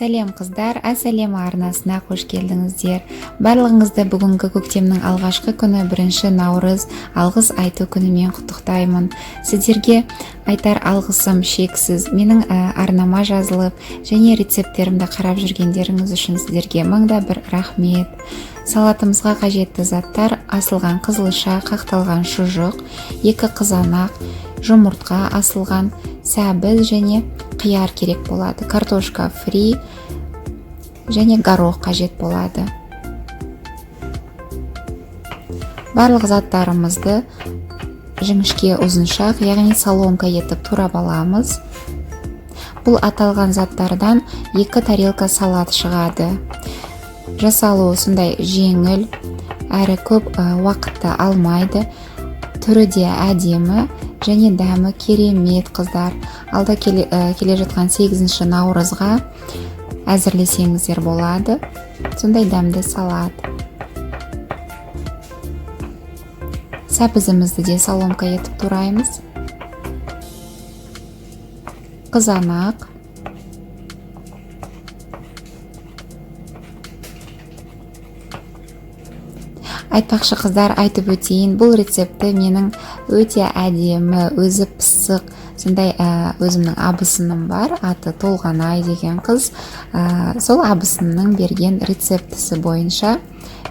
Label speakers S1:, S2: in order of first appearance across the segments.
S1: Сәлем, қыздар! Әсәлем арнасына қош келдіңіздер! Барлығыңызды бүгінгі көктемнің алғашқы күні, 1 наурыз, алғыс айту күнімен құттықтаймын. Сіздерге айтар алғысым шексіз. Менің арнама жазылып және рецепттерімді қарап жүргендеріңіз үшін сіздерге мың да бір рахмет. Салатымызға қажетті заттар: асылған қызылша, қақталған шұжық, екі қызанақ, жұмыртқа, асылған сәбіз және қияр керек болады, картошка фри және горох қажет болады. Барлық заттарымызды жіңішке ұзыншақ, яғни соломка етіп турап аламыз. Бұл аталған заттардан екі тарелка салат шығады. Жасалуы сондай жеңіл әрі көп уақытты алмайды. Түрі де әдемі және дәмі керемет. Қыздар, алда келе жатқан 8 наурызға әзірлесеңіздер болады сондай дәмді салат. Сәбізімізді де соломка етіп тураймыз, қызанақ. Айтпақшы, қыздар, айтып өтейін, бұл рецептті менің өте әдемі, өзі пысық сондай өзімнің абысыным бар, аты Толғанай деген қыз. Сол абысынның берген рецептісі бойынша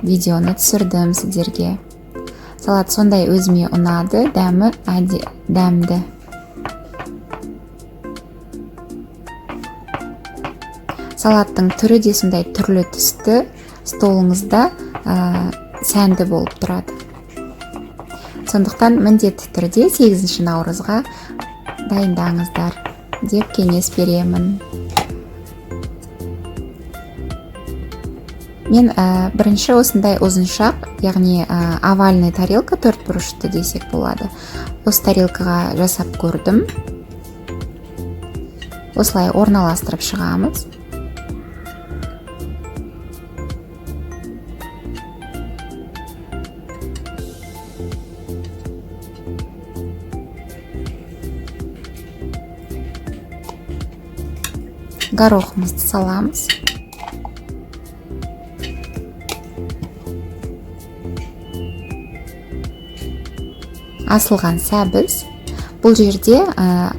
S1: видеоны түсірдім сіздерге. Салат сондай өзіме ұнады, дәмі дәмді. Салаттың түрі де сондай түрлі түсті, столыңызда сәнді болып тұрады. Сондықтан міндетті түрде 8 наурызға дайындаңыздар деп кеңес беремін. Мен бірінші осындай ұзыншақ, яғни овальный тарелка, төрт бұрышты десек болады, осы тарелкаға жасап көрдім. Осылай орналастырып шығамыз. Горохымызды саламыз. Асылған сәбіз. Бұл жерде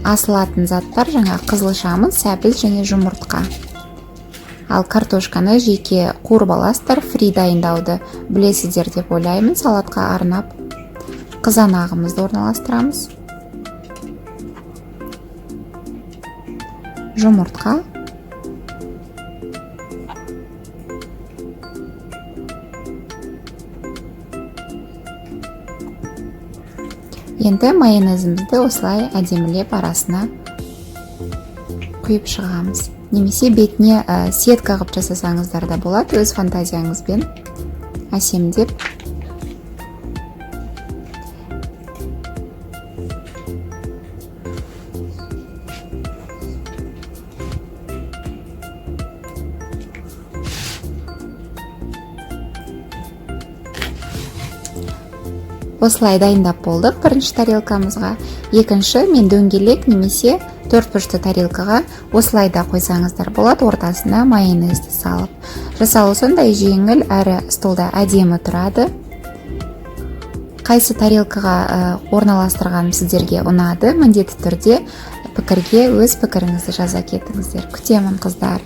S1: асылатын заттар жаңа қызылшамыз, сәбіз және жұмыртқа. Ал картошканы жеке қуырып аласыздар. Фри дайындауды білесіздер деп ойлаймын. Салатқа арнап қызанағымызды орналастырамыз, жұмыртқа. Енді майонезімізді осылай әдемілеп арасына құйып шығамыз немесе бетіне сетка қылып жасасаңыздар да болады, өз фантазияңызбен әсемдеп. Осылай дайындап болдық бірінші тарелкамызға. Екінші мен дөңгелек немесе төрт бұрышты тарелкаға осылай да қойсаңыздар болады, ортасына майонезді салып. Жасалуы сондай жеңіл әрі столда әдемі тұрады. Қайсы тарелкаға орналастырғаным сіздерге ұнады, міндетті түрде пікірге өз пікіріңізді жаза кетіңіздер. Күтемін, қыздар.